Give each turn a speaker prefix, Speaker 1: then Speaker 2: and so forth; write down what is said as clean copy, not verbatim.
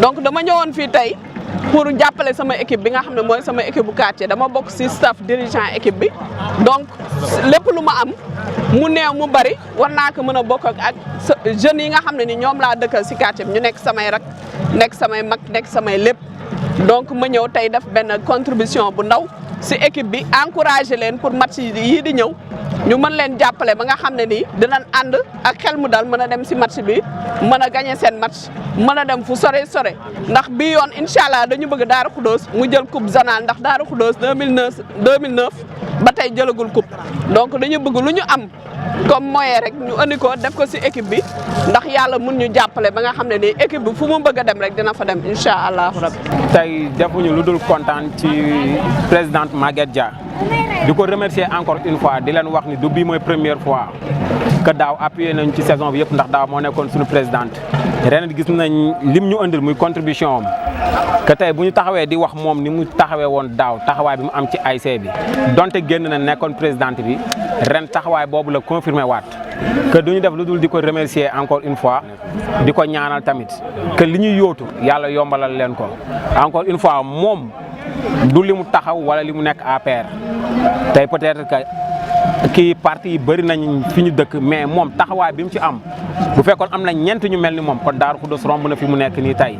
Speaker 1: donc dama ñëwoon fii tey pour jàppale sama équipe bi nga xam ne mooy sama équipe bu quartier dama bokk ci staff dirigeant équipe bi donc lépp lu ma am mu néew mu bari war naa ko mën a bokk ak jeunes yi nga xam ne ni ñoom laa dëkkal ci quartier bi ñu nekk samay rak nekk samay mag nekk samay lépp donc ma ñëw tey def benn contribution bu ndaw ci équipe bi encourager leen pour match yii di ñëw ñu mën leen jàppale ba nga xam ne nii dinañ ànd ak xel mu dal mën a dem ci match bi mën a gagner seen match mën a dem fu sore ndax bii yoon incha allah dañu bëgg Darou Khoudoss mu jël coupe zonale ndax Darou Khoudoss 2009 ba tey jëlagul coupe donc dañu bëgg lu ñu am comme moyen rek ñu andi ko def ko ci équipe bi ndax yàlla mun ñu jàppale ba nga xam ne nii équipe bi fu mu bëgg a dem rek dina fa dem incha allahu rabbi.
Speaker 2: tey defuñu lu dul kontaan ci présidente Maguette Dia di ko remercier encore une fois di leen wax ni du bii mooy première fois que daaw appuyé nañ ci saison bi yëpp ndax daaw moo nekkoon suñu présidente ren gis nañ lim ñu andil muy contribution am que tey bu ñu taxawee di wax moom ni mu taxawee woon daaw taxawaay bi mu am ci ASC bi donte génn na nekkoon présidente bi ren taxawaay boobu la confirmé waat que duñu def lu dul di ko remercier encore une fois di ko ñaanal tamit que li ñuy yóotu yàlla yombalal leen ko encore une fois moom du li mu taxaw wala li mu nekk APR tey peut-être que kii parti yi bëri nañ fi ñu dëkk mais moom taxawaay bi mu ci am bu fekkoon am na ñeent ñu mel ni moom kon Darou Khoudoss romb na fi mu nekk nii tey